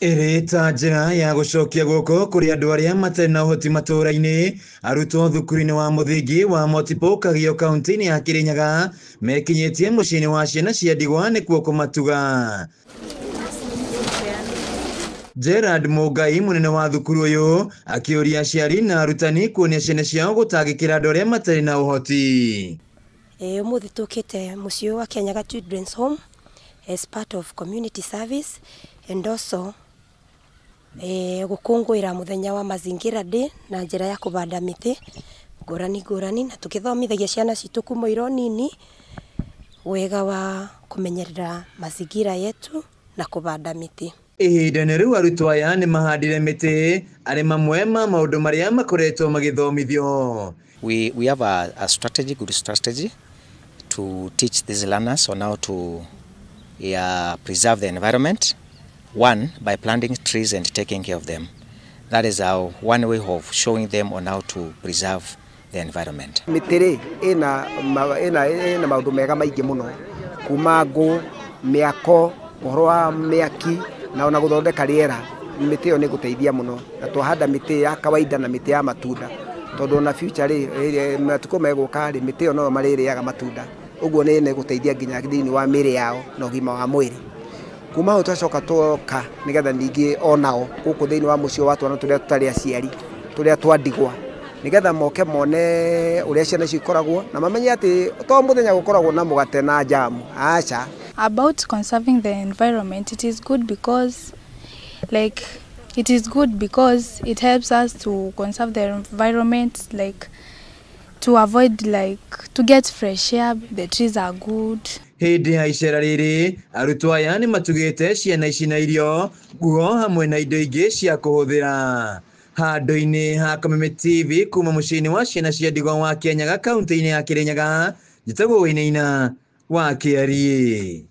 Ĩrĩ ta njĩra ya gũcokia guoko kũrĩ andũ arĩa matarĩ na ũhoti matũũra-inĩ, arutwo thukuru-inĩ wa mũthingi wa Motipo Kagio kaunti-inĩ ya Kirinyaga mekinyĩtie mũciĩ-inĩ wa ciana cia ndigwa nĩkuo kũmatuga. Gerard Mũngai mũnene wa thukuru ũyũ akĩũria aciari na arutani kuonia ciana ciao gũtangĩkĩra andũ arĩa matarĩ na ũhoti. Ũmũthĩ tũkĩte mũciĩ wa Kianyaga Children's Home as part of community service and also gũkũngũĩra mũthenya wa Mazingira Day na njĩra ya kũbanda mĩtĩ ngũrani ngũrani, na tũkĩthomithagia ciana citũ kuma irĩ o nini wega wa kũmenyerera mazingira yetu na kũbanda mĩtĩ. Ihinda-inĩ rĩu arutwo aya nĩ mahandire mĩtĩ arĩ mamwe ma maũndũ marĩa makoretwo magĩthomithio. We have a strategy, good strategy to teach these learners on how to preserve the environment. One, by planting trees and taking care of them. That is our one way of showing them on how to preserve the environment. Mĩtĩ rĩ ĩna maũndũ mega maingĩ mũno, kuma ngũ, mĩako, ũhoro wa mĩaki na ona gũthondeka rĩera. Mĩtĩ ĩyo nĩ gũteithia mũno, na twahanda mĩtĩ ya kawaida na mĩtĩ ya matunda, tondũ ona future rĩ, matukũ megũka rĩ, mĩtĩ ĩyo noyo marĩrĩaga matunda, ũguo nĩ gũteithia nginya thĩinĩ wa mĩĩrĩ yao na ũgima wa mwĩrĩ. Kuma hau twacoka twoka nĩgetha ningĩ onao gũkũ thĩinĩ wa mũciĩ wa twana tũrĩa tũtarĩ aciari, tũrĩa twandigwa, nĩgetha moke mone ũrĩa ciana icio ikoragwo na mamenye atĩ to mũthenya gũkoragwo na mũgate na jamu, aca. About conserving the environment, it is good because it is good because it helps us to conserve the environment, like to avoid, like to get fresh air. The trees are good. Hĩndĩ ya icera rĩrĩ arutwo aya nĩ matugĩte ciana ici na irio, nguo hamwe na indo ingĩ cia kũhũthĩra. Handũ-inĩ ha Kameme TV kuma mũciĩ-inĩ wa ciana cia ndigwa wa Kianyaga kaunti-inĩ ya Kirinyaga, njĩtagwo Wainaina wa Kĩariĩ.